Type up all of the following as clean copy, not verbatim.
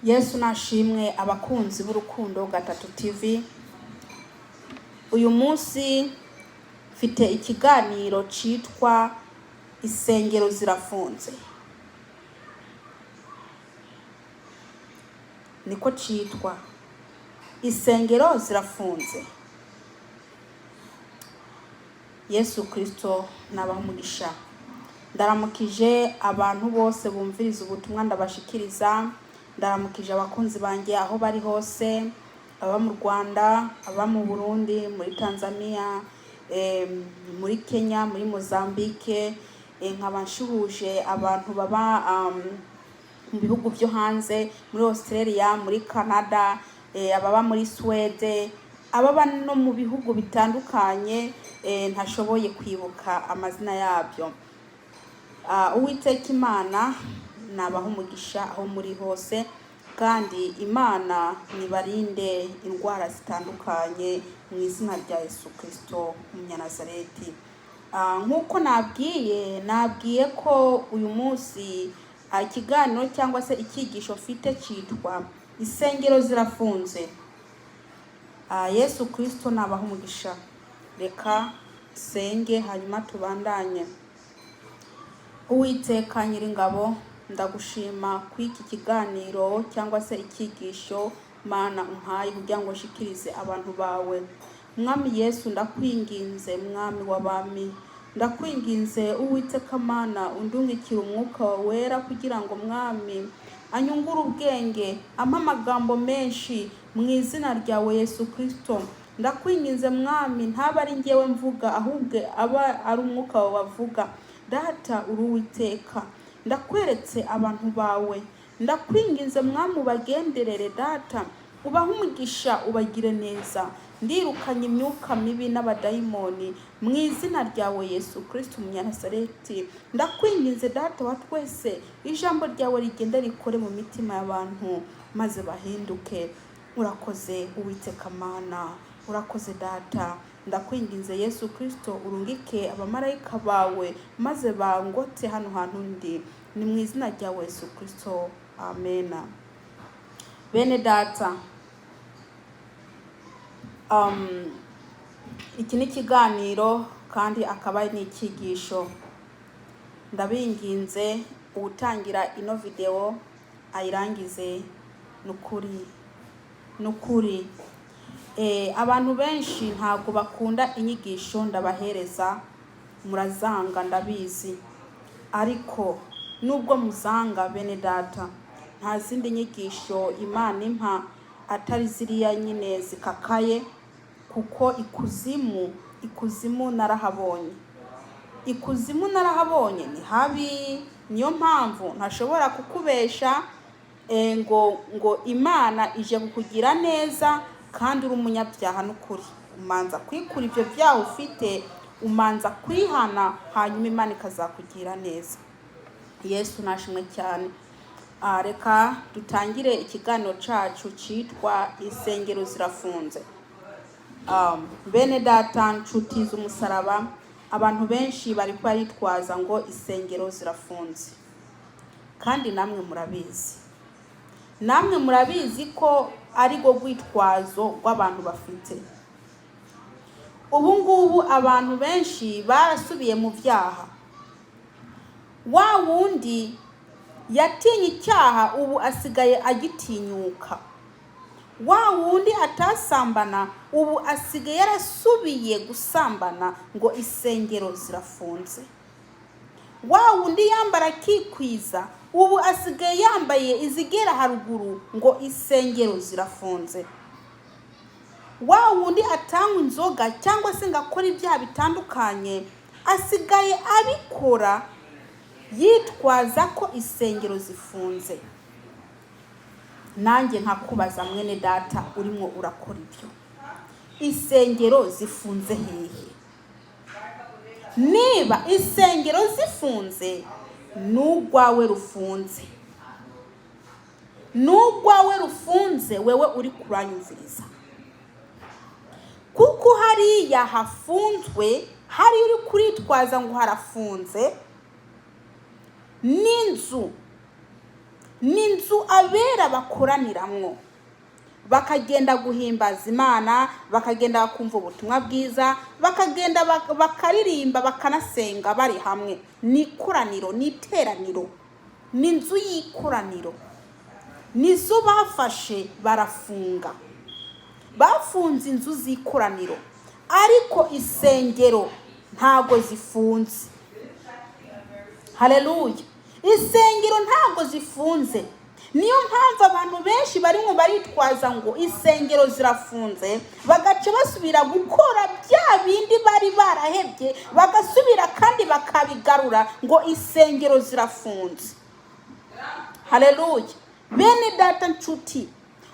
Yesu nashimwe. Abakunzi b'Urukundo Gatatu TV, uyu munsi mfite ikiganiro citwa "Isengero zirafunze". Niko citwa, "Isengero zirafunze". Yesu Kristo nabaha umugisha. Ndaramukije abantu bose bumviriza ubutumwa ndabashikiriza. Ndaramukije abakunzi banjye aho bari hose, aba mu Rwanda, aba mu Burundi, muri Tanzania, muri Kenya, muri Mozambique. Nkaba nshuhuje abantu baba mu bihugu byo hanze, muri Australia, muri Canada, ababa muri Swede, ababa no mu bihugu bitandukanye ntashoboye kwibuka amazina yabyo. Uwiteka Imana nabaha umugisha aho muri hose, kandi Imana nibarinde indwara zitandukanye mu izina rya Yesu Kristo umunyanazareti. Nk'uko nabwiye ko uyu munsi ikiganiro cyangwa se icyigisho mfite cyitwa "Isengero zirafunze". Yesu Kristo nabaha umugisha. Reka senge, hanyuma tubandanye. Uwiteka Nyiringabo, ndagushima kw'iki kiganiro cyangwa se icyigisho Mana umpaye kugira ngo nshikirize abantu bawe. Mwami Yesu, ndakwinginze, Mwami w'abami, ndakwinginze Uwiteka Mana, undungikire Umwuka wawe Wera kugira ngo Mwami anyungure ubwenge, ampe amagambo menshi mu izina ryawe Yesu Kristo. Ndakwinginze Mwami, ntaba ari njyewe mvuga, ahubwo aba ari Umwuka wawe avuga. Data, uri Uwiteka, ndakweretse abantu bawe. Ndakwinginze Mwami, ubagenderere. Data, ubahe umugisha, ubagire neza. Ndirukanye imyuka mibi n'abadayimoni mu izina ryawe Yesu Kristo umunyanazareti. Ndakwinginze Data wa twese, ijambo ryawe rigende rikore mu mitima y'abantu maze bahinduke. Urakoze Uwiteka Mana, urakoze Data. Ndakwinginze Yesu Kristo, urungike abamarayika bawe maze bangote hano hantu ndi. Ni mu izina ryawe Yesu Kristo, amena. Bene Data, iki ni ikiganiro kandi akaba ari n'icyigisho. Ndabinginze, uwutangira ino videwo ayirangize. Nukuri nukuri, abantu benshi ntabwo bakunda inyigisho ndabahereza, murazanga ndabizi. Ariko nubwo muzanga, bene Data, nta zindi nyigisho Imana impa atari ziriya nyine zikakaye, kuko ikuzimu, ikuzimu narahabonye, ikuzimu narahabonye, ni habi. Niyo mpamvu ntashobora kukubesha ngo Imana ije kukugira neza kandi uri umunyabyaha. N'ukuri umanza kwikura ibyo byaha ufite, umanza kwihana, hanyuma Imana ikazakugira neza. Yesu nashimwe cyane. Reka dutangire ikiganiro cacu citwa "Insengero zirafunze". Bene Data, nshuti z'umusaraba, abantu benshi bari baritwaza ngo insengero zirafunze, kandi namwe murabizi, namwe murabizi ko ari rwo rwitwazo rw'abantu bafite ubu ngubu. Abantu benshi barasubiye mu byaha. Wa wundi yatinye icyaha ubu asigaye agitinyuka. Wa wundi atasambana ubu asigaye yarasubiye gusambana ngo insengero zirafunze. Wa wundi yambara akikwiza ubu asigaye yambaye izigera haruguru ngo insengero zirafunze. Wa wundi atanywa inzoga cyangwa se ngo akore ibyaha bitandukanye asigaye abikora yitwaza ko insengero zifunze. Nanjye nkakubaza, mwene Data urimo urakora ibyo, insengero zifunze hehe? Niba insengero zifunze, n'urwawe rufunze, n'urwawe rufunze, wewe uri kuranyumviriza, kuko hariya hafunzwe, hariya uri kuritwaza ngo harafunze, n'inzu. Ni inzu abera bakoraniramwo, bakagenda guhimbaza Imana, bakagenda bakumva ubutumwa bwiza, bakagenda bakaririmba, bakanasenga bari hamwe. Ni ikoraniro, ni iteraniro, ni inzu y'ikoraniro. Nizo bafashe barafunga, bafunze inzu z'ikoraniro, ariko isengero ntago zifunze. Haleluya! Insengero ntabwo zifunze. Niyo mpamvu abantu benshi barimo baritwaza ngo insengero zirafunze, bagaca basubira gukora bya bindi bari barahebye, bagasubira kandi bakabigarura ngo insengero zirafunze. Haleluya! Bene data, nshuti,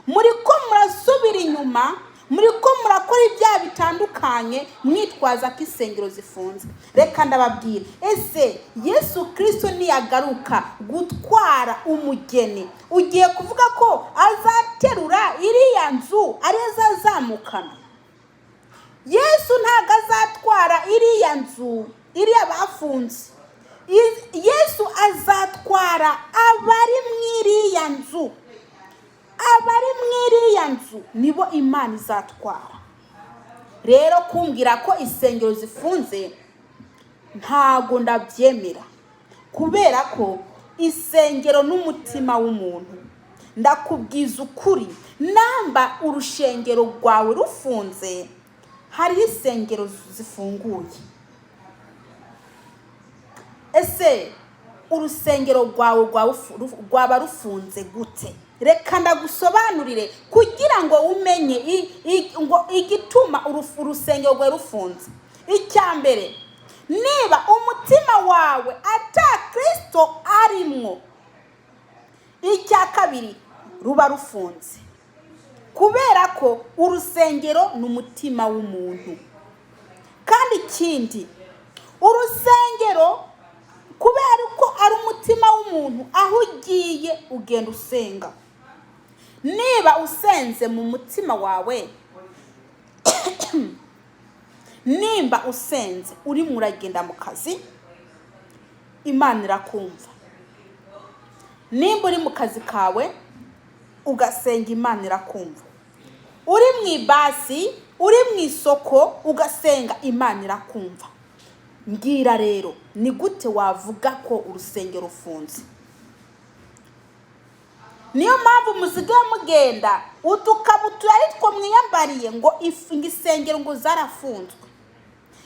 muri ko murasubira inyuma, muri ko murakora ibyaha bitandukanye mwitwaza ko insengero zifunze. Reka ndababwira, ese Yesu Kirisito niyagaruka gutwara umugeni, ugiye kuvuga ko azaterura iriya nzu ariyo azazamukana? Yesu ntabwo azatwara iriya nzu, iriya bafunze. Yesu azatwara abari mu iriya nzu. Abari mu iriya nzu nibo Imana izatwara. Rero kumbwira ko insengero zifunze ntago ndabyemera, kubera ko insengero n'umutima w'umuntu. Ndakubwiza ukuri, namba urushengero rwawe rufunze, hariho insengero zifunguye. Ese urusengero rwawe rwaba rufunze gute? Reka ndagusobanurire kugira ngo umenye ngo igituma urusengero rwawe rufunze. Icya mbere, niba umutima wawe ata Kirisito arimwo. Icya kabiri, ruba rufunze kubera ko urusengero ni umutima w'umuntu. Kandi ikindi, urusengero kubera ko ari umutima w'umuntu, aho ugiye ugenda usenga. Niba usenze mu mutima wawe, nimba usenze urimo uragenda mu kazi, Imana irakumva. Nimba uri mu kazi kawe ugasenga, Imana irakumva. Uri mu ibasi, uri mu isoko ugasenga, Imana irakumva. Mbwira rero, ni gute wavuga ko urusengero rufunze? Niyo mpamvu musigaye mugenda udukabutura ari two mwiyambariye ngo insengero ngo zarafunzwe.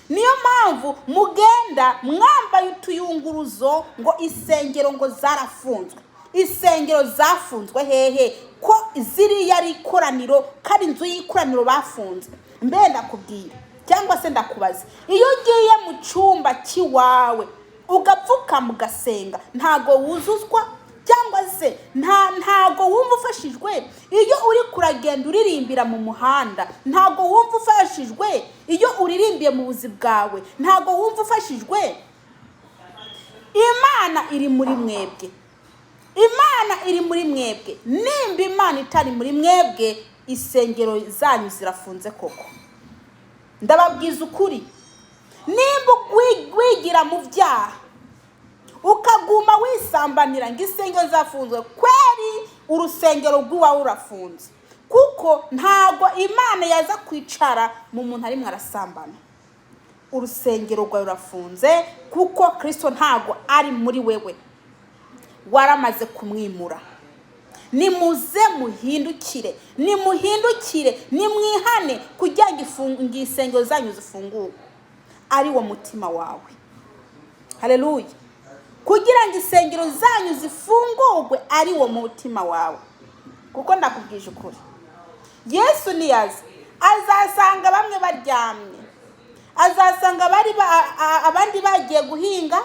Niyo mpamvu mugenda mwambaye utuyunguruzo ngo insengero ngo zarafunzwe. Insengero zafunzwe hehe, ko ziriya ari ikoraniro, kandi inzu y'ikoraniro bafunze? Mbe ndakubwira cyangwa se ndakubaza, iyo ugiye mu cyumba cy'iwawe ugapfukama ugasenga, ntago wuzuzwa cyangwa se ntago wumva ufashijwe? Iyo uri kuragenda uririmbira mu muhanda, ntago wumva ufashijwe? Iyo uririmbiye mu buzi bwawe, ntago wumva ufashijwe? Imana iri muri mwebwe, Imana iri muri mwebwe. Nimba Imana itari muri mwebwe, insengero zanyu zirafunze koko. Ndababwiza ukuri, nimba wigira mu byaha ukaguma wisambanira ngo insengero zafunzwe, kweri urusengero rw'iwawe rurafunze, kuko ntago Imana yaza kwicara mu muntu arimwo arasambana. Urusengero rwawe rurafunze kuko Kirisito ntago ari muri wewe, waramaze kumwimura. Nimuze muhindukire, nimuhindukire, nimwihane kugira ngo insengero zanyu zifungurwe, ari wo mutima wawe. Haleluya! Kugira ngo insengero zanyu zifungurwe ari wo mutima wawe, kuko ndakubwije ukuri, Yesu niyaza azasanga bamwe baryamye, azasanga abandi bagiye guhinga,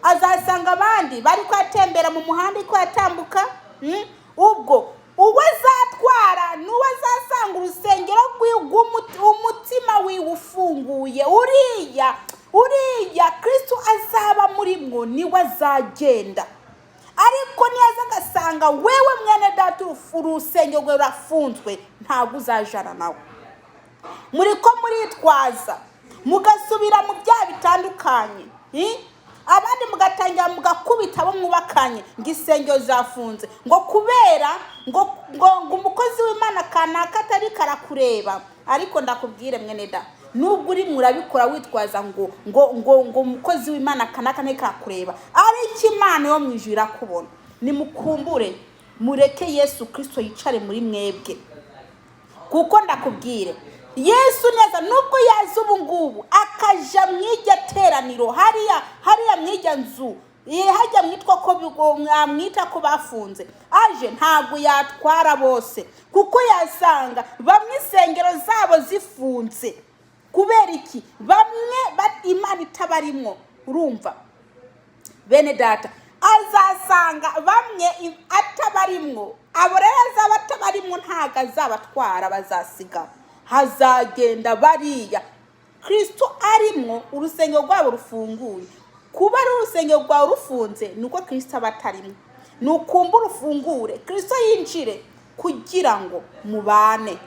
azasanga abandi bari kwatembera mu muhanda iko yatambuka. Ubwo uwo azatwara n'uwo azasanga urusengero umutima wiwe ufunguye, uriya Kristo azaba muri mwo niwe azagenda. Ariko niyaza agasanga wewe mwene data urusengero rwawe rurafunzwe, ntabwo uzajana nawe. Muri ko muritwaza mugasubira mu byaha bitandukanye. Abandi mugatangira mugakubita abo mwubakanye ngo insengero zafunze, ngo kubera ngo umukozi w'Imana kanaka atari karakureba. Ariko ndakubwire mwene da, nubwo uri murabikora witwaza ngo umukozi w'Imana kanaka ntikakureba, ariko Imana yo mu ijuru irakubona. Nimukumbure mureke Yesu Kirisito yicare muri mwebwe, kuko ndakubwire Yesu neza, nubwo yaza ubu ngubu akaja mu iryo teraniro hariya hariya mu irya nzu, hajya mwitwa ko mwamwita ko bafunze, aje ntabwo yatwara bose, kuko yasanga bamwe insengero zabo zifunze. Kubera iki? Bamwe Imana itabarimwo. Urumva bene data, azasanga bamwe atabarimwo. Abo rero azaba atabarimwo, ntabwo azabatwara, bazasiga, hazagenda bariya Kirisito arimwo. Urusengero rwabo rufunguye. Kuba ari urusengero rwawe rufunze ni uko Kirisito aba atarimwo. Ni ukumva urufungure, Kirisito yinjire kugira ngo mubane,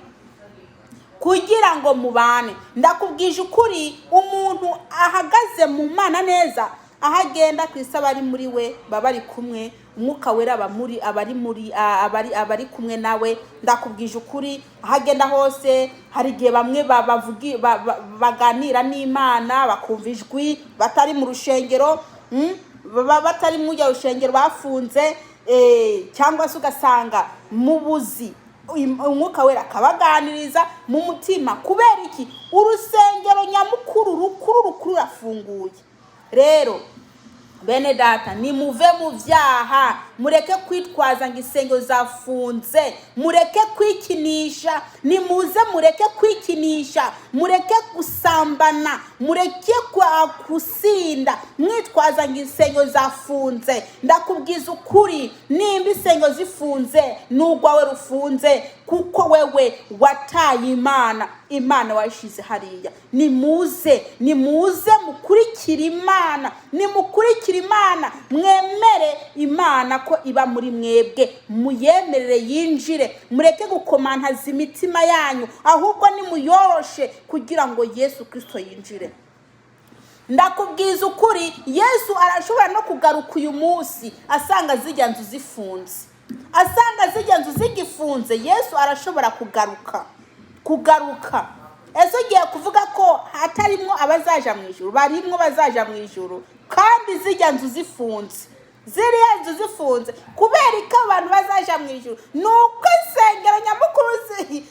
kugira ngo mubane. Ndakubwije ukuri, umuntu ahagaze mu Mana neza, aho agenda Kirisito aba ari muri we, baba bari kumwe, Umwuka Wera aba muri abari muri abari abari kumwe nawe. Ndakubwije ukuri, aho agenda hose hari igihe bamwe baganira n'Imana, bakumva ijwi batari mu rushengero, baba batari mu rushengero bafunze, cyangwa se ugasanga mu buzi Umwuka Wera akabaganiriza mu mutima. Kubera iki? Urusengero nyamukuru rukuru rukuru rurafunguye. Rero bene data, nimuve mu byaha, mureke kwitwaza ngo insengero zafunze, mureke kwikinisha. Nimuze mureke kwikinisha, mureke gusambana, mureke gusinda mwitwaza ngo insengero zafunze. Ndakubwiza ukuri, nimba insengero zifunze n'urwawe rufunze, kuko wewe wataye Imana, Imana wayishize hariya. Nimuze, nimuze mukurikire Imana, nimukurikire Imana, mwemere Imana ko iba muri mwebwe, muyemerere yinjire. Mureke gukomantaza imitima yanyu, ahubwo nimuyoroshe kugira ngo Yesu Kirisito yinjire. Ndakubwiza ukuri, Yesu arashobora no kugaruka uyu munsi asanga zijya nzu zifunze, asanga zijya nzu zigifunze. Yesu arashobora kugaruka. Ese ugiye kuvuga ko hatarimo abazaja mu ijuru? Barimwo bazaja mu ijuru kandi zijya nzu zifunze, ziriya nzu zifunze. Kubera ko abantu bazaja mu ijuru ni uko insengero nyamukuru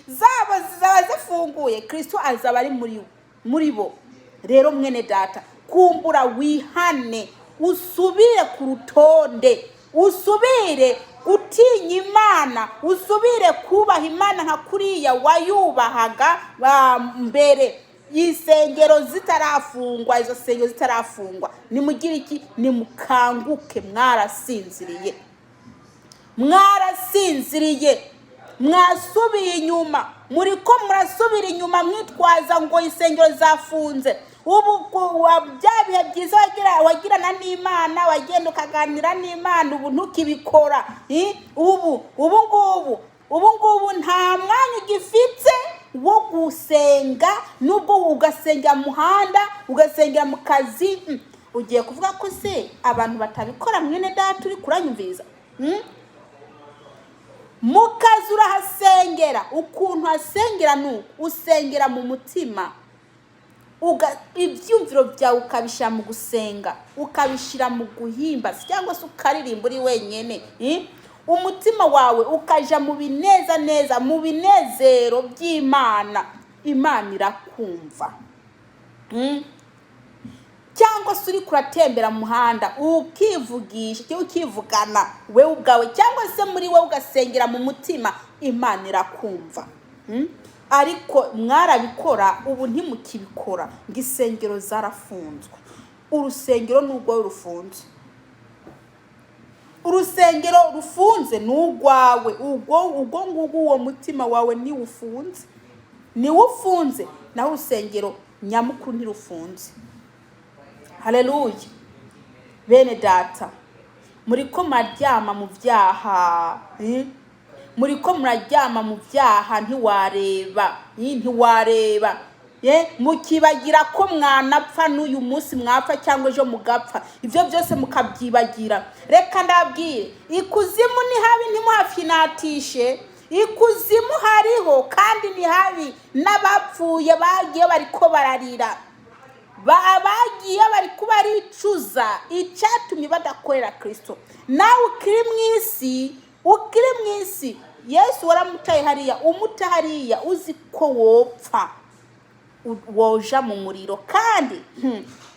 zabo zizaba zifunguye, Kirisito azaba ari muri bo. Rero mwene data, kumbura wihane, usubire ku rutonde, usubire gutinya Imana, usubire kubaha Imana nka kuriya wayubahaga mbere insengero zitarafungwa. Izo nsengero zitarafungwa, nimugire iki? Nimukanguke. Mwarasinziriye, mwarasinziriye, mwasubiye inyuma, muri ko murasubira inyuma mwitwaza ngo insengero zafunze. Ubu bya bihe byiza wagirana n'Imana, wagenda ukaganira n'Imana, ubu ntukibikora. Ubu ngubu nta mwanya ugifite wo gusenga, nubwo ugasengera mu muhanda, ugasengera mu kazi. Ugiye kuvuga ko se abantu batabikora? Mwene data uri kuranyumviriza, Mu kazi urahasengera. Ukuntu hasengera ni uku: usengera mu mutima, ibyumviro byawe ukabishyira mu gusenga, ukabishyira mu guhimbaza, cyangwa se ukaririmba uri wenyine, Umutima wawe ukaja mu bineza neza, mu binezero by'Imana. Imana irakumva. Cyangwa se uri kuratembera mu muhanda, ukivugisha cyangwa ukivugana wewe ubwawe, cyangwa se muri wowe ugasengera mu mutima, Imana irakumva. Ariko mwarabikora, ubu ntimukibikora ngo insengero zarafunzwe. Urusengero ni urwawe rufunze. Urusengero rufunze ni urwawe. Ubwo ngubwo uwo mutima wawe niwo ufunze, niwo ufunze, naho urusengero nyamukuru ntirufunze. Haleluya! Bene data, muri ko muraryama mu byaha, Muri ko muraryama mu byaha, ntiwareba, ntiwareba. Ye, mukibagira ko mwanapfa n'uyu munsi, mwapfa cyangwa ejo mugapfa, ibyo byose mukabyibagira. Reka ndabwire, ikuzimu ni habi, ntimuhafinatishe. Ikuzimu hariho kandi ni habi, n'abapfuye bagiye bariko bararira. Abagiye bari kuba baricuza icyatumye badakorera Kirisito. Nawe ukiri mu isi, ukiri mu isi, Yesu waramutaye hariya, umuta hariya uzi ko wopfa, woja mu muriro kandi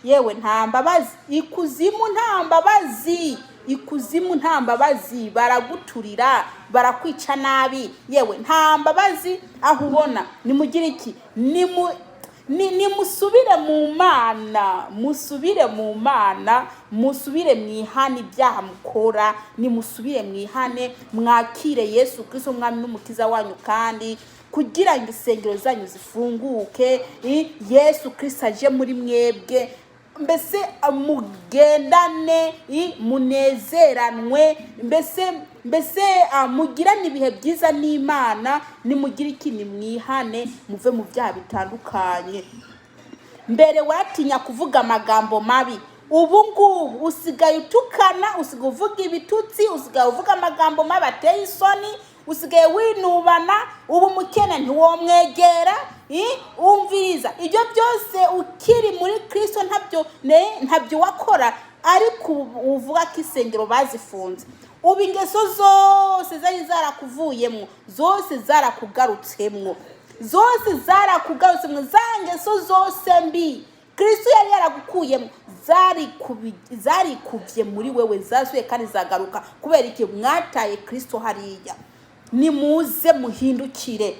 yewe nta mbabazi. Ikuzimu nta mbabazi, ikuzimu nta mbabazi, baraguturira, barakwica nabi, yewe nta mbabazi. Aho ubona nimugire iki? Nimusubire mu Mana, musubire mu Mana, musubire mwihane ibyaha mukora, nimusubire mwihane, mwakire Yesu Kristo umwami n'umukiza wanyu, kandi kugira ngo insengero zanyu zifunguke, Yesu Kristo aje muri mwebwe, mbese mugendane, munezeranwe, mbese mugirane ibihe byiza n'Imana. Nimugire iki? Nimwihane, muve mu byaha bitandukanye. Mbere watinya kuvuga amagambo mabi, ubu ngubu usigaye utukana, usigaye uvuga ibitutsi, usigaye uvuga amagambo mabi ateye isoni, usigaye winubana, ubu umukene ntiwomwegera. Umviriza, ibyo byose ukiri muri Kristo ntabyo ntabyo wakora, ariko ubu uvuga ko insengero bazifunze, ubu ingeso zose zari zarakuvuyemo zose zarakugarutsemo, zose zarakugarutsemo, za ngeso zose mbi Kristo yari yaragukuyemo zarikubye muri wewe, zasuye kandi zagaruka. Kubera iki? Mwataye Kristo hariya. Nimuze muhindukire,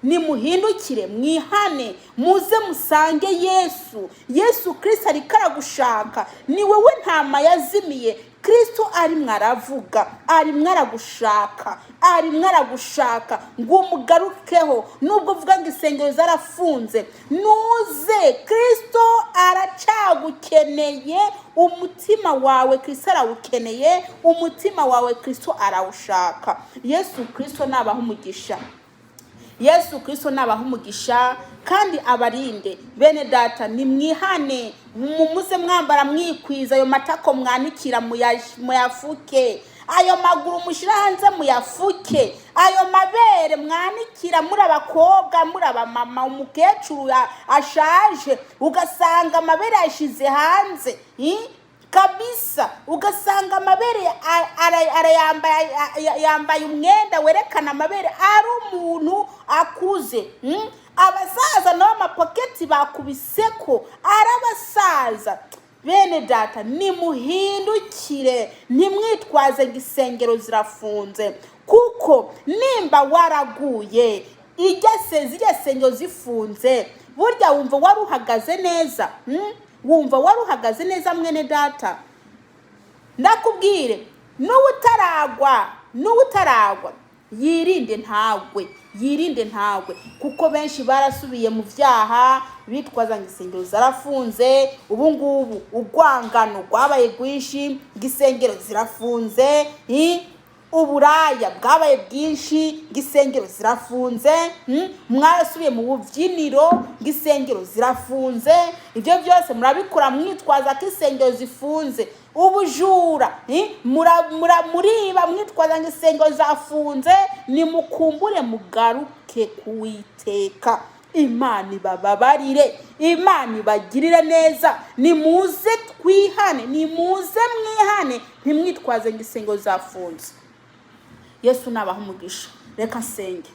nimuhindukire, mwihane, muze musange Yesu. Yesu Kristo ariko aragushaka, ni wowe ntama yazimiye. Kristo arimwo aravuga, arimwo aragushaka, arimwo aragushaka ngo umugarukeho. Nubwo uvuga ngo insengero zarafunze, nuze, Kristo aracyagukeneye. Umutima wawe Kristo arawukeneye, umutima wawe Kristo arawushaka. Yesu Kristo nabaha umugisha, Yesu Kristo nabaha umugisha kandi abarinde. Bene data, nimwihane, mumuze mwambara mwikwiza, ayo matako mwanikira muyafuke, ayo maguru mushyira hanze muyafuke, ayo mabere mwanikira muri abakobwa, muri abamama, umukecuru ashaje ugasanga amabere yashyize hanze, kabisa, ugasanga amabere arayambaye, yambaye umwenda werekana amabere, ari umuntu akuze. Abasaza nabo amapoketi bakubise ko ari abasaza. Bene data, nimuhindukire, ntimwitwaze ngo insengero zirafunze, kuko nimba waraguye ijya se zirya sengero zifunze, burya wumva wari uhagaze neza? Wumva wari uhagaze neza? Mwene data, ndakubwire, n'uwutaragwa, n'uwutaragwa yirinde ntagwe, yirinde ntagwe, kuko benshi barasubiye mu byaha bitwaza ngo insengero zarafunze. Ubu ngubu urwangano rwabaye rwinshi ngo insengero zirafunze, uburaya bwabaye bwinshi ngo insengero zirafunze, mwarasubiye mu bubyiniro ngo insengero zirafunze. Ibyo byose murabikora mwitwaza ko insengero zifunze. Ubujura, muriba mwitwaza ngo insengero zafunze. Nimukumbure mugaruke kuwiteka, Imana ibababarire, Imana ibagirire neza. Nimuze twihane, nimuze mwihane, ntimwitwaze ngo insengero zafunze. Yesu nabaha umugisha. Reka nsenge.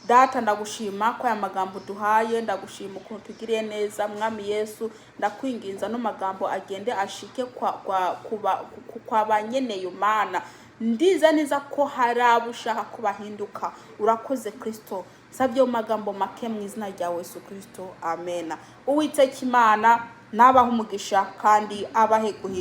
Data, ndagushima ko aya magambo uduhaye, ndagushima ukuntu tugiriye neza. Mwami Yesu, ndakwinginza no magambo agende ashike kwa ba nyeneyo. Mana, ndiza neza ko hari abo ushaka ko bahinduka. Urakoze Kristo, nsabye mu magambo make mu izina rya Yesu Kristo, amena. Uwiteka Imana nabaha umugisha kandi abahe guhinduka.